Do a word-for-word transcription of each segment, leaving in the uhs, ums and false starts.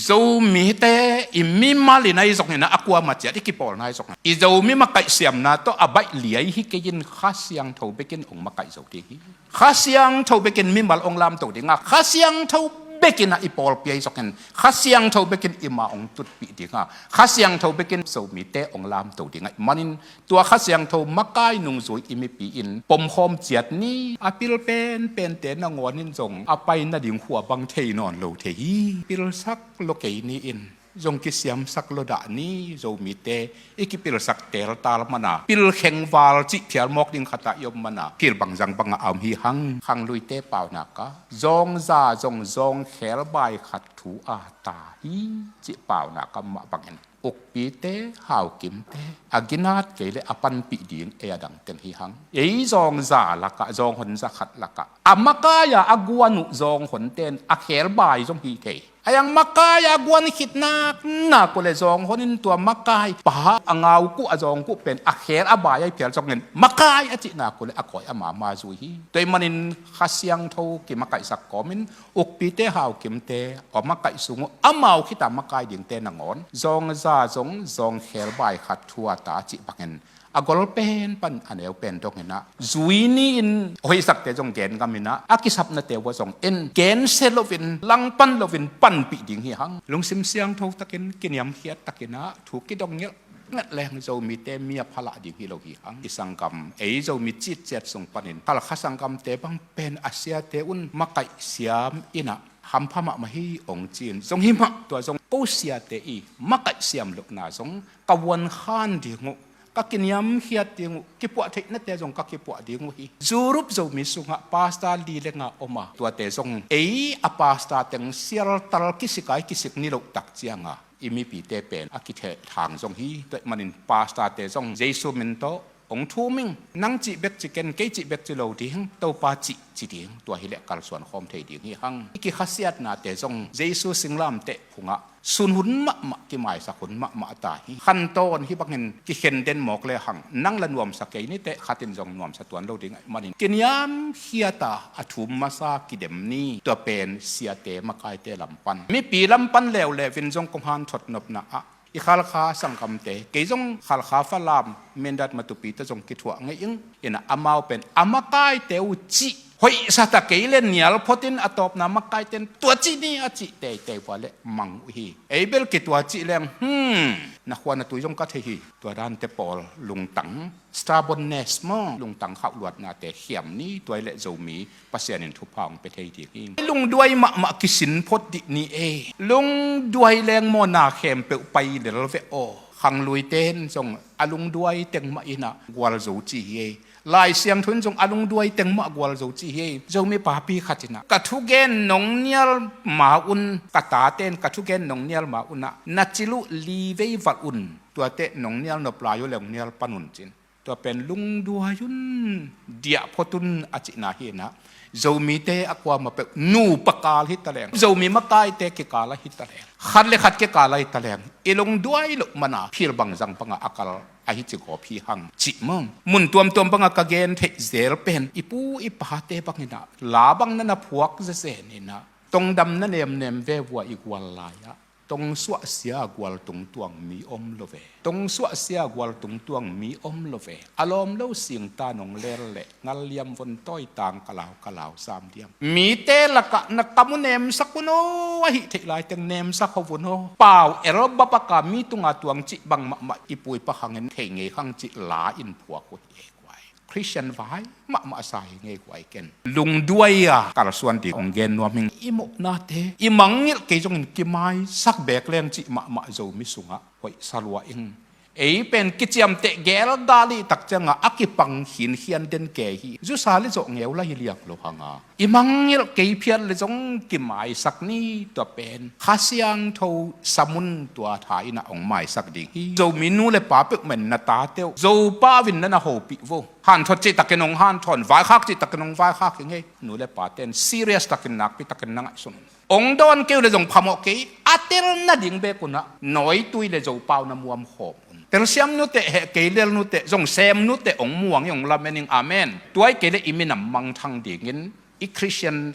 Zomite i mimal in ahi zongin ah, a kuamah ciat i kipawlna ahi zongin, i Zomi makaih siamna tawh a baih liai hi kei in, Kha Siangtho bekin hong makaih zo ding hi. Kha Siangtho bekin mimal hong lamto ding a, Kha Siangtho bekin ah i pawlpi ahi zongin, Kha Siangtho bekin i ma hong tutpih ding a, Kha Siangtho bekin Zomite hong lamto ding ahih manin, tua Kha Siangtho makai nungzui i mipi in pomkhawm ciat ni. A pil penpente nangawn in zong a pai nading khua bang thei nawn lo thei hi. Pilsak lo kei ni in, zong kisiamsak lo dah ni. Zomite i kipilsak teltal mana, pilkheng val cih phial mawk ding khatah i om mana, phil bangzang bangah a om hi hang. Khangluite paunak ah, zawngza zong zawngkhel bai khat thu a ta hi, cih paunak ah mah bangin, ukpite, haukimte, a ginat kei leh a panpih ding ei a dang teng hi hang. Ei zawngza lakah, zawnghon za khat lakah, a makai-a a guan uh zawnghonte in a khel bai zong hi thei. A yang makai-a a guan khit naknak uh leh zawnghon in tua makai pa a ngaukuh, a zawngkuh pen a khel a bai ahi phial zongin, makai a cih nak uh leh a kawi a mama zui hi. Tua ahih manin Kha Siangtho kimakaihsak kawmin, ukpite, haukimte, a makaih sung uh amau khita makai dingte nangawn, zawngza zong zawngkhel bai khat thu a ta cih bangin, a gol pen pan a neu pen dongin ah, zui ni-in hoihsakte zong gen ngamin ah, a kisapnate uh ah zong en, gensia loin, langpan loin panpih ding hi hang. Lungsim siangtho takin, kiniamkhiat takin ah thu kidong ngelhngelh leng, Zomite mi a phalah ding hi lo hi hang. I sanggam, ei Zomi citciat sung panin Khalkha sanggamte bang pen a siate un makaih siam in ah, hampha mahmah hi hong ci-in, zong hi mah, tua zong ko siate i makaih siam lohna zong ka vuan khan ding uh, ka kiniamkhiat ding uh, kipuah theihnate zong ka kipuah ding uh hi. Europe Zomi sungah pastor li le nga om a, tuate zong ei a pastor teng sialtal kisik a i kisik ni loh tak ciangin, i mipite pen a kithehthang zong hi. Tua ahih manin pastorte zong Jesu min tawh hong thum ing. Nang cih bek ci ken, kei cih bek ci lo ding, Topa cih ci ding, tua hileh kalsuan khawm thei ding hi hang. I kikhasiatnate zong Jesu singlamteh phungah sun hun mahmah, kimaisak hun mahmah a ta hi. Khantawn hih bangin kikhen den mawk lehang, nang la nuamsa kei ni teh, khat in zong nuamsa tuan lo ding ahih manin, kiniamkhiat a, a thum masa kidem ni. Tua pen siate makaite lam pan. Mipi lam pan leuleu in zong kong hanthot nopna ah, i Khalkha sanggamte, kei zong Khalkha, Falam, Mindat, Matupi tawh zong kithuah ngei ing. In ah amau pen a makaite uh cih hoihsa ta kei leh nial phot in, a tawpna makaite in tua cih ni a cih teitei uh a leh mang uh hi. Ei bel kitua cih leng, hmm, na khua na tui zong ka thei hi. Tua dante pawl lungtang, stubbornness maw, lungtang khauhluatnate khiam ni. Tua hileh Zomi Pasian in thupha hong pia thei ding hi. Lungduai mahmah kisin phot dih ni ei. Lungduai leng maw, na khempeuh pai lel ve aw. Khangluite in zong a lungduai teng mah in ah gualzo ci hi ei. Lai Siangtho in zong a lungduai teng mah gualzo ci hi ei. Zomi papi khat in ah, ka thugen nong nial ma un, ka tate in ka thugen nong nial ma un ah, na cil uh li vei valh un, tuate nong nial nop lai uh leh hong nial pan un, ci-in. Tua pen lungduai un, diah phot un a cihna hi in ah, Zomite a kuamah peuh nupa kal hi taleng, Zomi makaite kikal ahi taleng, khat le khat kikal ahi taleng, i lungduai loh mana phil bangzang bangah a kal ahi ci gawp hi hang, cih maw. Mun tuamtuam bangah ka gen theih zel pen, i pu i pate bangin ah, la bang na na phuak zezen in ah, tongdam na nemnem ve vua i gual lai-ah, tong suahsia a gual tungtuang mi om lo ve. Tong suahsia a gual tungtuang mi om lo ve. A lawm lo singta nong lel leh, ngal liam von tawi tang, ka lau ka lau sam diam. Mite lakah na kam uh nemsak un aw, ahih theih laiteng nemsak ho un aw. Pau el babaka mi tunga tuang cih bang mahmah i pu i pa khangin thei ngei khang cih la in phuak uh hi ei guai. Khristian vai mahmah sa hi ngei guai ken. Lungduai a kalsuan ding hong gen nuam ing. I mawhnate, i mangngilh kei zongin kimaisak beek leng cih mahmah Zomi sungah hoih sa lua ing. Ei pen kiciamteh gelgal i tak ciangah a kipang khinkhian den kei hi. Zusa le zawh ngeu la hi liang lo hang a, i mangngilh kei phial le zong kimaisak ni. Tua pen Kha Siangtho sam un, tua tha in ah hong maisak ding hi. Zomi nu le pa peuhmah in na tate uh Zopau in na na hopih vo. Hanthot cihtakin hong hanthawn, vaikhak cihtakin hong vaikhak hi ngei. Nu le pate in serious takin, nakpi takin na ngaihsun un. Hong dawn kei uh leh zong phamawh kei, a tel nading bek un ah nawitui le Zopau na muam khawm un. Telsiam nu teh, heh kei lel nu teh, zong sem nu teh, hong muang ing, hong lamen ing. Amen. Tua hi kei leh i minam mangthang dingin, i Khristian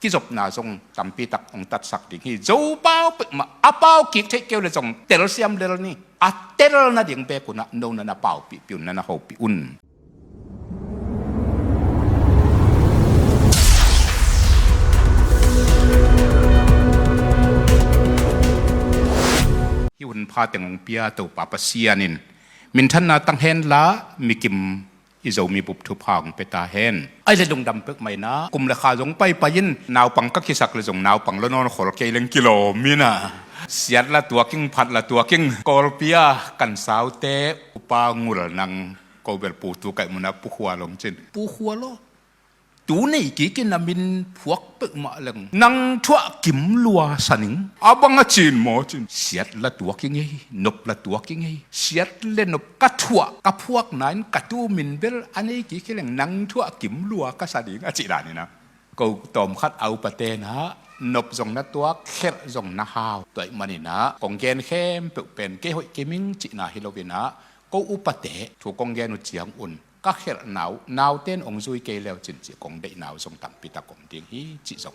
kizopna zong tampi tak hong tatsak ding hi. Zo pau peuhmah, a pau kik theih kei uh leh zong telsiam lel ni. A tel nading bek un ah no na na paupihpih un, na na hopih un. Hih hun pha teng hong pia Topa Pasian in minthanna tang hen la, mikim i Zomi bup thupha hong pia ta hen. Ai le lungdam peuhmah in ah, kum le kha zong paipai in, naupang ka kisak le zong naupang lo nawn khol kei leng kilawm in ah, siat la tuak ing, phat la tuak ing. Kawlpi a kan saute upa Ngul Nang, ko bel Pu Tu Kaih Mun a Pu Khua Lo hong ci in. Pu Khua Lo, tu nei kik in a min phuak peuhmah leng, nang thu ah Kim Lua sa ning. A bang a ci in maw ci in, siat la tuak ing ei, nop la tuak ing ei. Siat le nop ka thu ah ka phuakna in ka tu min bel a nei kik hi leng, nang thu ah Kim Lua ka sa ding, a cih dan in ah, ko tawmkhat a upate in ah nop zong na tuak, khelh zong na hau. Tua ahih manin ah kong gen khempeuh pen kei hoih kei ming cihna hi lo in ah, ko upate thu kong gen uh ciangun ka khelhna uh naute in hong zui kei le uh cin cih kong deihna uh zong tampi tak om ding hi cih zong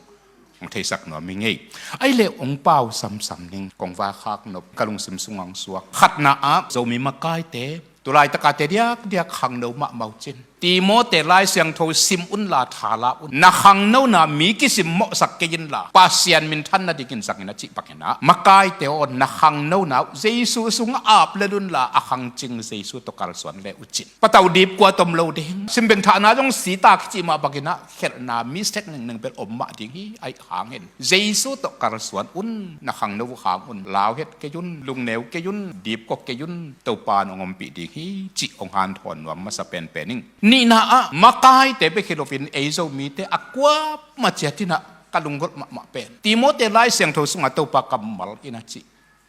hong theisak nuam ing ei. Ai le hong pau samsam ning, kong va khak nop ka lungsim sungah hong suak. Khatna ah, Zomi makaite, tu laitak a te diakdiak khangno mahmah uh cin. Timote Lai Siangtho sim un la, tha la un. Na khangnona mi kisimmawhsak kei in la, Pasian minthan nadingin zang in, a cih bangin ah, makaite aw, na khangnona uh Jesu sungah ap lel un la, a khangcing Jesu tawh kalsuan le uh cin. Patau dip kua tom lo ding. Simbeng thahna zong si ta kici mah bangin ah, khelhna mistake nengneng bel om mah ding hi. Ahi hangin Jesu tawh kalsuan un, na khangno uh hang un. Lau het kei un, lungneu kei un, dip kok kei un, Topa in hong ompih ding hi cih hong hanthawn nuam masa penpen ing. Nihna ah, makaite bek hi loin ei Zomite a kuamah ciat in ah ka lunggulh mahmah pen, Timote Lai Siangtho sungah Topa kammal in a cih,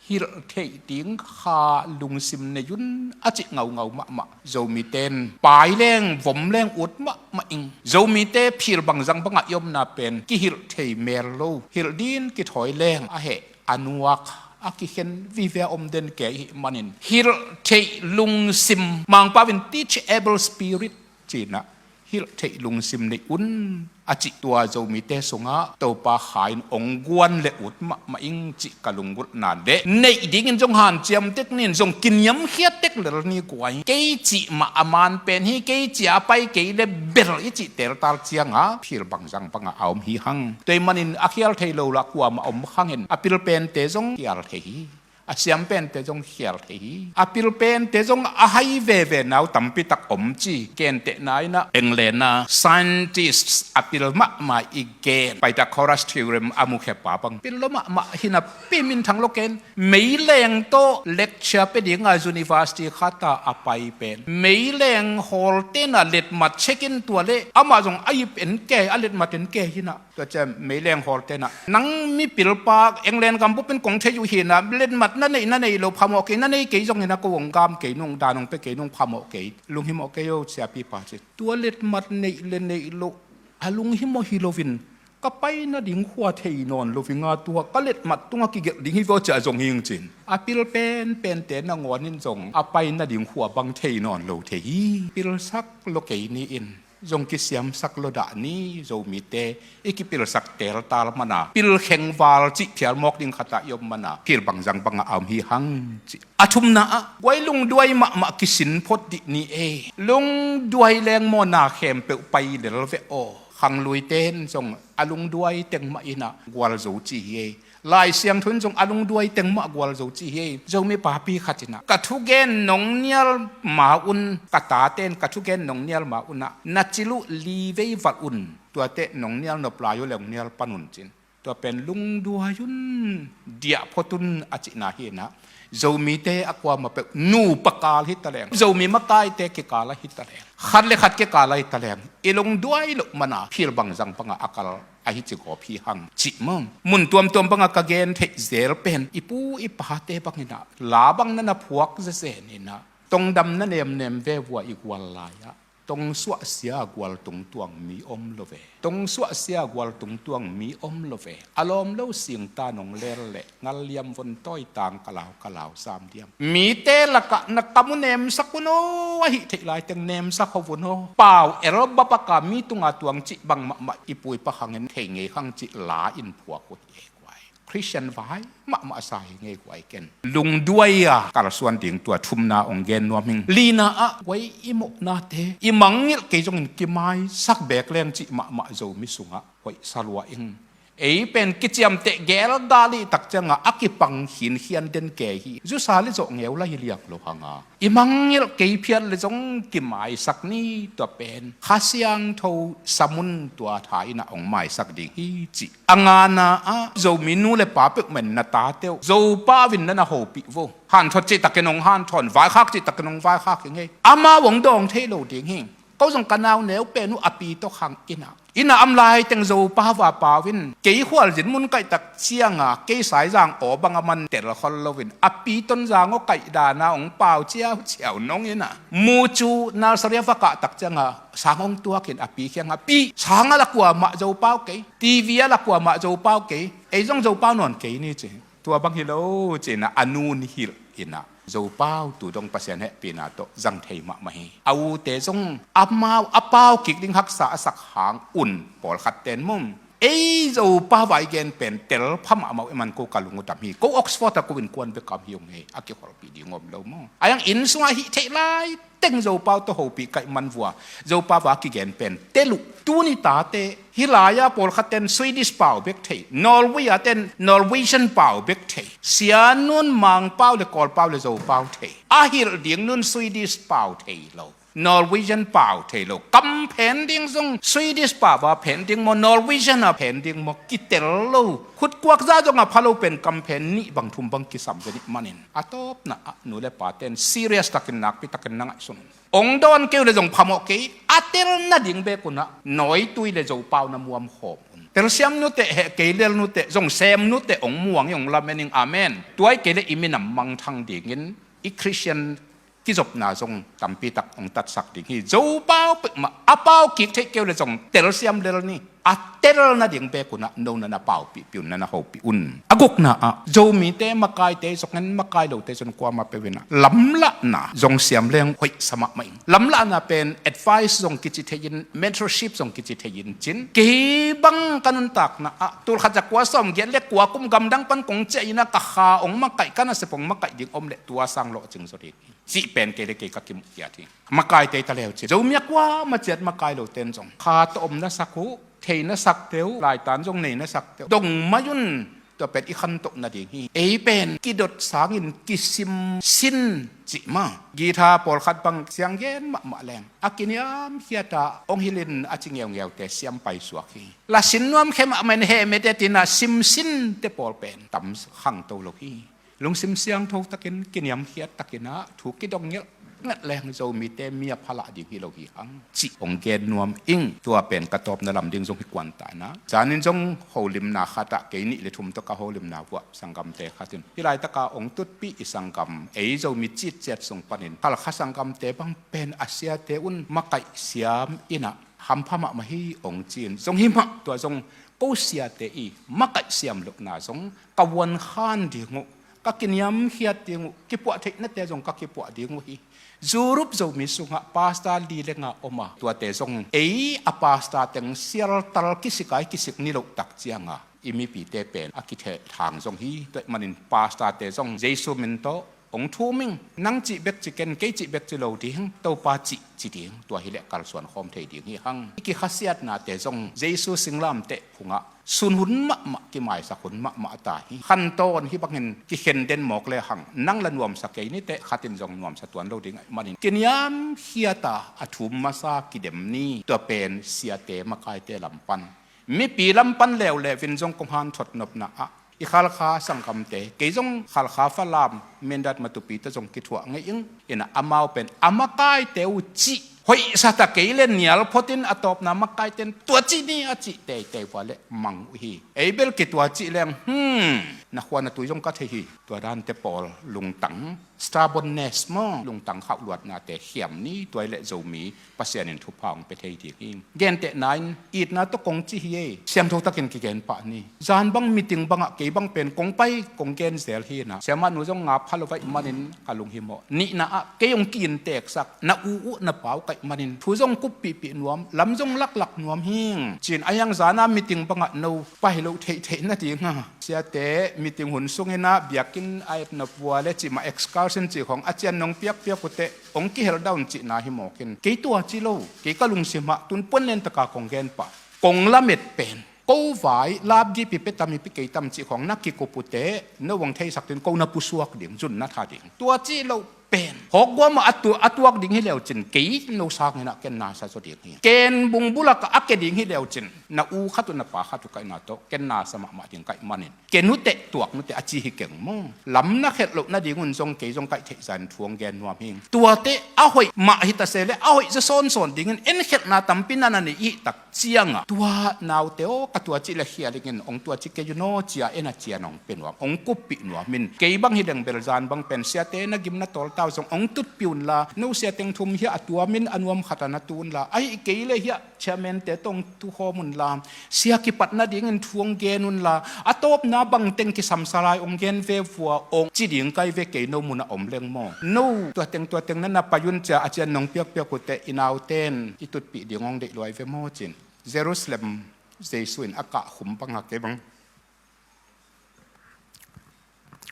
hilh theih ding kha lungsim nei un, a cih ngaungau mahmah. Zomite in pai leng vom leng ut mahmah ing. Zomite phil bangzang bangah i omna pen kihilh thei mel lo, hilh din kithawi leng a heh, a nuak, a kikhen vive a om den kei ahih manin, hilh theih lungsim, Mangpau in teachable spirit ci in ah, hilh theih lungsim nei un, a cih tua Zomite sungah Topa kha in hong guan le ut mahmah ing cih ka lunggulhna le, neih dingin zong hanciam tek ni in, zong kiniamkhiat tek lel ni guai. Kei cih mah a man pen hi, kei cih a pai kei le bel i cih teltal ciangah phil bangzang bangah a om hi hang. Tua ahih manin a khial thei lo lah kuamah om khang in, a pil pente zong khial thei hi. A siam pente zong khial thei hi. A pil pente zong a hai veve nau tampi tak om ci. Gentehna in ah, England a scientists a pil mahmah i gen Pythagoras theorem a mukhepa bang pil lo mahmah hi napi, minthang lo ken, meileng tawh lecture pia dinga university khat ah a pai pen, meileng hawlte in ah letmat check in, tua le amah zong a ip en kei, a letmat en kei hi in ah. Tua ciang meileng hawlte in ah, nang mipilpa England gam bup in kong thei uh hi in ah, letmat na neih na nei lo phamawh kei, na nei kei zongin ah ko hong gam kei nung, dan hong pia kei nung phamawh kei, lunghimawh kei o, siapipa ci. Tua letmat neih le neih loh a lunghimawh hi loin, ka pai nading khua thei nawn lo ving a, tua ka letmat tungah kigelh ding hi veh aw, ci a zong hi ing cin. A pil penpente nangawn in zong a pai nading khua bang thei nawn lo thei hi. Pilsak lo kei ni in, zong kisiamsak lo dah ni. Zomite i kipilsak teltal man a, pilkheng val cih phial mawk ding khat ah i om man a, phil bangzang bangah a om hi hang ci. A thumna ah, guai lungduai mahmah kisin phot dih ni ei. Lungduai leng maw na khempeuh pai lel veh aw. Khangluite in zong a lungduai teng mah in ah gualzo ci hi ei. Lai Siangtho in zong a lungduai teng mah gualzo ci hi ei. Zomi papi khat in ah, ka thugen nong nial ma un, ka tate in ka thugen nong nial ma un ah, na cil uh li vei valh un, tuate nong nial nop lai uh le hong nial pan un cin. Tua pen lungduai un, diah phot un a cihna hi in ah. Zomite a kuamah peuh nupa kal hi taleng, Zomi makaite kikal ah hi taleng, khat le khat kikal ah hi taleng, i lungduai loh man a phil bangzang bangah a kal ahi ci gawp hi hang cih maw. Mun tuamtuam bangah ka gen theih zel pen, i pu i pate bangin ah la bang na na phuak zezen in ah, tongdam na nemnem ve vua i gual lai ah, Tongsuah sia gual tungtuang mi om lo ve. Tongsuah sia gual tungtuang mi om lo ve. A lawm lo singta nong lel leh ngal liam von tawi tang ka lau ka lau sam diam. Mite lakah na kam uh nemsak un aw, ahi theih laiteng nemsak ho un aw. Pau el babaka mi tunga tuang cih bang mahmah i puipa khangin thei ngei khang cih la in phuak uh hi e guai. Khristian vai mahmah sa hi ngei guai ken. Lungduai a kalsuan ding tua thumna ong gen nuam hing. Lina ah guai i mawhnate i mangngilh kei zongin kimaisak bek leng cih mahmah Zomi sungah hoih sa lua ing. Ei pen kiciamteh gelgal i tak ciangah a kipang khinkhian den ke hi. Zusa le zawh ngeu la hi liang lo hanga i mangngilh kei phiat le zong kimaisak ni. Tua pen Kha Siangtho samun tua tha inah ong maisak ding hi cih. A ngana ah Zomi nu le pa peuhmah in na tate uh Zopau in na na hopih vo. Hanthot cihtakin ong hanthawn, vaikhak cihtakin ong vaikhak hi ngei. Amau ong dawng thei lo ding hi. Ko zong ka nau neu pen uh a pi tawh khang inah, inah am laiteng Zopau a pau in kei khualzin mun kaihtak cianga kei saizang aw bang a man tel khol loin a pi Tonzang aw kaih dana ong pau ciauciau nong inah, mu cu nursery a va kahtak cianga sang ong tuakin a pi khiangah, pi, sang a la kuamah Zopau kei, TV a la kuamah Zopau kei, ei zong Zopau nawn kei ni ci. Tua bang hi lo cinah a nun hilh inah Zopau tu dong Pasian hehpihna tawh zang thei mahmah hi. A ute zong amau a pau kik ding haksa a sak hang un pawlkhat ten mum ei Zopau vai gen pen tel pha mahmah uh i man ko ka lung uh dam hi. Ko Oxford a ko innkuan bek kam hi ung hei, a kiholpih ding om lo maw? A yang inn sungah hih theih lai teng Zopau tawh hopih kaih man vua Zopau va kigen pen tel uh. Tuni tate hih lai-a pawlkhat ten Swedish pau bek thei, Norway a ten Norwegian pau bek thei, Sianun Mangpau le Kawlpau le Zopau thei, a hilh ding nun Swedish pau thei lo, Norwegian pau thei lo. Kam phen ding zong Swedish pau a phen ding maw, Norwegian a phen ding maw kitel lo. Khutkuak za zong a pha lo pen kam phen nih bang thum bang kisam ve nih manin a tawpna ah nu le pa ten serious takin nakpi takin na ngaihsun un. Ong dawn keu le zong phamawh kei, a tel nading bek unah nawitui le Zopau na muam khawm un. Telsiam nuteh, heh kei lel nuteh, zong sem nuteh ong muang i ong lamen ing. Amen. Tuai kei le i minam mangthang dingin i Khristian kizopna zong tampitak ong tatsak ding hi. Zopau peuhmah a pau kik theih keu le zong telsiam lel ni. A tel nading bek unah no na na paupihpih un, na na hopih un. A gukna ah Zomite makaite zong hen, makai lote zong kuamah peuh inah lamlahna zong siam leng hoih sa mahmah ing. Lamlahna pen advice zong kici thei in, mentorship zong kici thei in cin. Kei bang ka nuntakna ah tulkhat za kua sawm giat le kua kum gamdang pan kong ciah inah ka kha ong makaih, ka nasep ong makaih ding om le tua sang lawhcing zaw ding hi cih pen kei le kei ka kimuh khiat hi. Makaite ta leu cin Zomi a kuamah ciat makai loten zong kha tawh om na sak uh, thei na sakte uh, laitan zong nei na sakte uh dong mai un. Tua pen i khantoh nading hi. Ei pen kidot sangin kisim sin cih mah. Guitar pawlkhat bang siang gen mahmah leng a kiniamkhiata ong hilhin a ci ngeungeute siam paisuak hi. La sin nuam khe mahmah in heh mete tina sim sinte pawl pen tam khangto lo hi. Lungsim siangtho takin kiniamkhiat takinah thu kidong ngelhngelh leng Zomite mi a phalah ding hi lo hi hang cih ong gen nuam ing. Tua pen ka tawpna lam ding zong hi kuan ta inah, zanin zong holimna khatah kei nih le thum tawh ka holimna vuah sanggamte khatin hih laitaka ong tutpih i sanggam ei Zomi citciat sung panin Khalkha sanggamte bang pen a siate un makaih siam inah hampha mahmah hi ong ci-in zong hi mah. Tua zong ko siate i makaih siam lohna zong ka vuankhan ding uh, ka kiniamkhiat ding uh, kipuah theihnate zong ka kipuah ding uh hi. Europe Zomi sungah pastor li le nga om a, tuate zong ei a pastor teng sialtal kisik a i kisik ni loh tak cianga i mipite pen a kithehthang zong hi. Tua ahih manin pastorte zong Jesu min tawh ong thum ing. Nang cih bek ci ken, kei cih bek ci lo ding, Topa cih ci ding. Tua hileh kalsuan khawm thei ding hi hang. I kikhasiatnate zong Jesu singlamteh phungah sun hun mahmah, kimaisak hun mahmah ta hi. Khantawn hih bangin kikhen den mawk le hang, nang la nuamsa kei niteh, khatin zong nuamsa tuan lo ding ahih manin kiniamkhiata a thum masa kidem ni. Tua pen siate makaite lam pan, mipi lam pan leuleu in zong kong hanthot nopna ah i Khalkha sanggamte, kei zong Khalkha Falam Mindat Matupi tawh zong kithuah ngei ing. Inah amau pen a makaite uh cih hoihsa ta kei le nial photin a tawpna makaiten tua cih ni a cih teitei vua le mang uh hi. Ei bel kei tua cih leng, hmm, na khua na tui zong ka thei hi. Tua dante pawl lungtang, stubbornness maw, lungtang khauhluatnate khiam ni. Tua i le Zomi Pasian in thupha hong pia thei ding hi. Gentehna in itna tawh kong ci hi ei. Siangtho takin kigen pah ni. Zan bang meeting bangah kei bang pen kong pai kong gen zel hi na. Siamah nu zong nga pha lo vaih manin ka lunghimawh. Nihna ah kei hong ki-inteksak, na u uh na pau kaih manin thu zong kuppihpih nuam, lam zong laklak nuam hing. Cin a hiang zana meeting bangah no pai lo theihtheih nadinga, siate meeting hun sunginah biakinn a etnop vua le cimah excursion cih khong a cian nong piakpiak uhteh hong kihel dawn cihna hi mawkin. Kei tua ci lo, kei ka lungsimah tun puan lentaka kong gen pah. Kong lamet pen ko vai lapgipi pia tam i pi kei tam cih khong na kikup uhteh no hong theisak tin ko na pusuak ding, zun na tha ding. Tua ci lo pen hawkguamah a tu-, a tuak ding hi leucin kei no sanginah ken nasa zaw ding hi. Ken bungbulakah a ke ding hi leucin na u khat uh na pa khat uh kaihna tawh ken nasa mahmah ding kaih manin. Ken uhteh tuak nuhteh a ci hi keng maw. Lam na khelh loh nadingun zong kei zong kaih theihzan thu hong gen nuam hing. Tuate a hoih mah hi ta se le a hoih zaw sawnsawn dingin enkhelhna tampi na na neih hih tak ciangah tua naute aw ka tua cih le khial ingin hong tua ci kei un aw cia en a cian hong pe nuam, hong kuppih nuam in. Kei bang hi leng bel zan bang pen siate na gim na tawltau zong hong tutpih unla no siateng thum hi a tuamin a nuam khat a na tu unla, ahi kei le hiah chairmante tawh hong tukhawm unla, sia kipat nadingin thu hong gen unla, a tawpna bangteng kisamsa lai hong gen ve vua hong ci ding kai ve kei no munah om leng maw. No tuateng tuateng na na pai un cia a cian nong piakpiak uhteh i naute'n i tutpih ding hong deih luai ve maw cin. Jerusalem Jesu in a kahkhum banga kei bang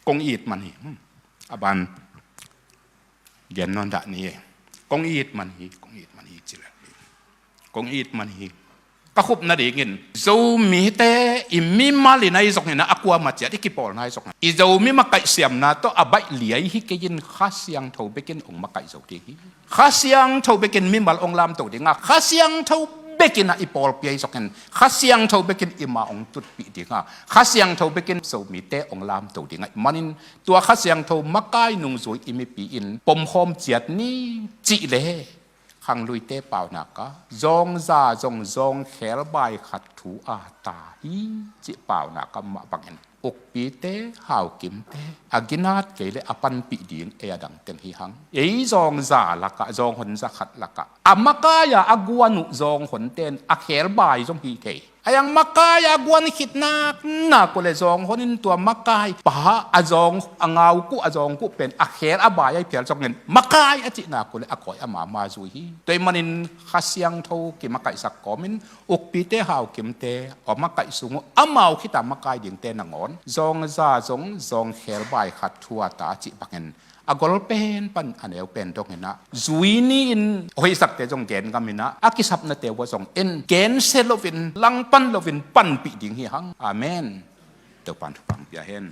kong it man hi. Hmm. A ban gen nawn dah ni. Kong it man hi, kong it man hi ci le. Kong it man hi. Ka khup nadingin Zomite i mimal in ahi zongin a kuamah ciat i kipawlna ahi zongin i Zomi makaih siamna tawh a baih liai hi kei in Kha Siangtho bekin hong makaih zo ding hi. Kha Siangtho bekin mimal hong lamto dinga, Kha Siangtho bekin ah i pawlpi ahi zongin Kha Siangtho bekin i ma hong tutpih dinga, Kha Siangtho bekin Zomite hong lamto ding ahih manin tua Kha Siangtho makai nungzui i mipi in pomkhawm ciat ni cih le khangluite paunak ah zawngza zong zawngkhel bai khat thu a ta hi cih paunak ah mah bangin ukpite haukimte a ginat kei le a panpih ding ei a dangteng hi hang. Ei zawngza lakah zawnghon za khat lakah a makai-a a guan uh zawnghonte'n a khel bai zong hi thei. A yang makai a guan khit nak nak uh le zawnghon in tua makai pa a zawng a ngaukuh a zawngkuh pen a khel a bai ahi phial zongin makai a cih nak uh le a kawi a mama zui hi. Tua ahih manin Kha Siangtho kimakaihsak kawmin ukpite haukimte a makaih sung uh amau khita makai dingte nangawn zawngza zong zawngkhel bai khat thu a ta cih bangin a gol pen pan a neu pen donginah zui ni-in hoihsakte zong gen ngaminah a kisapnate uh a zong en gensia loin langpan loin panpih ding hi hang. Amen. Topan thupha pia hen.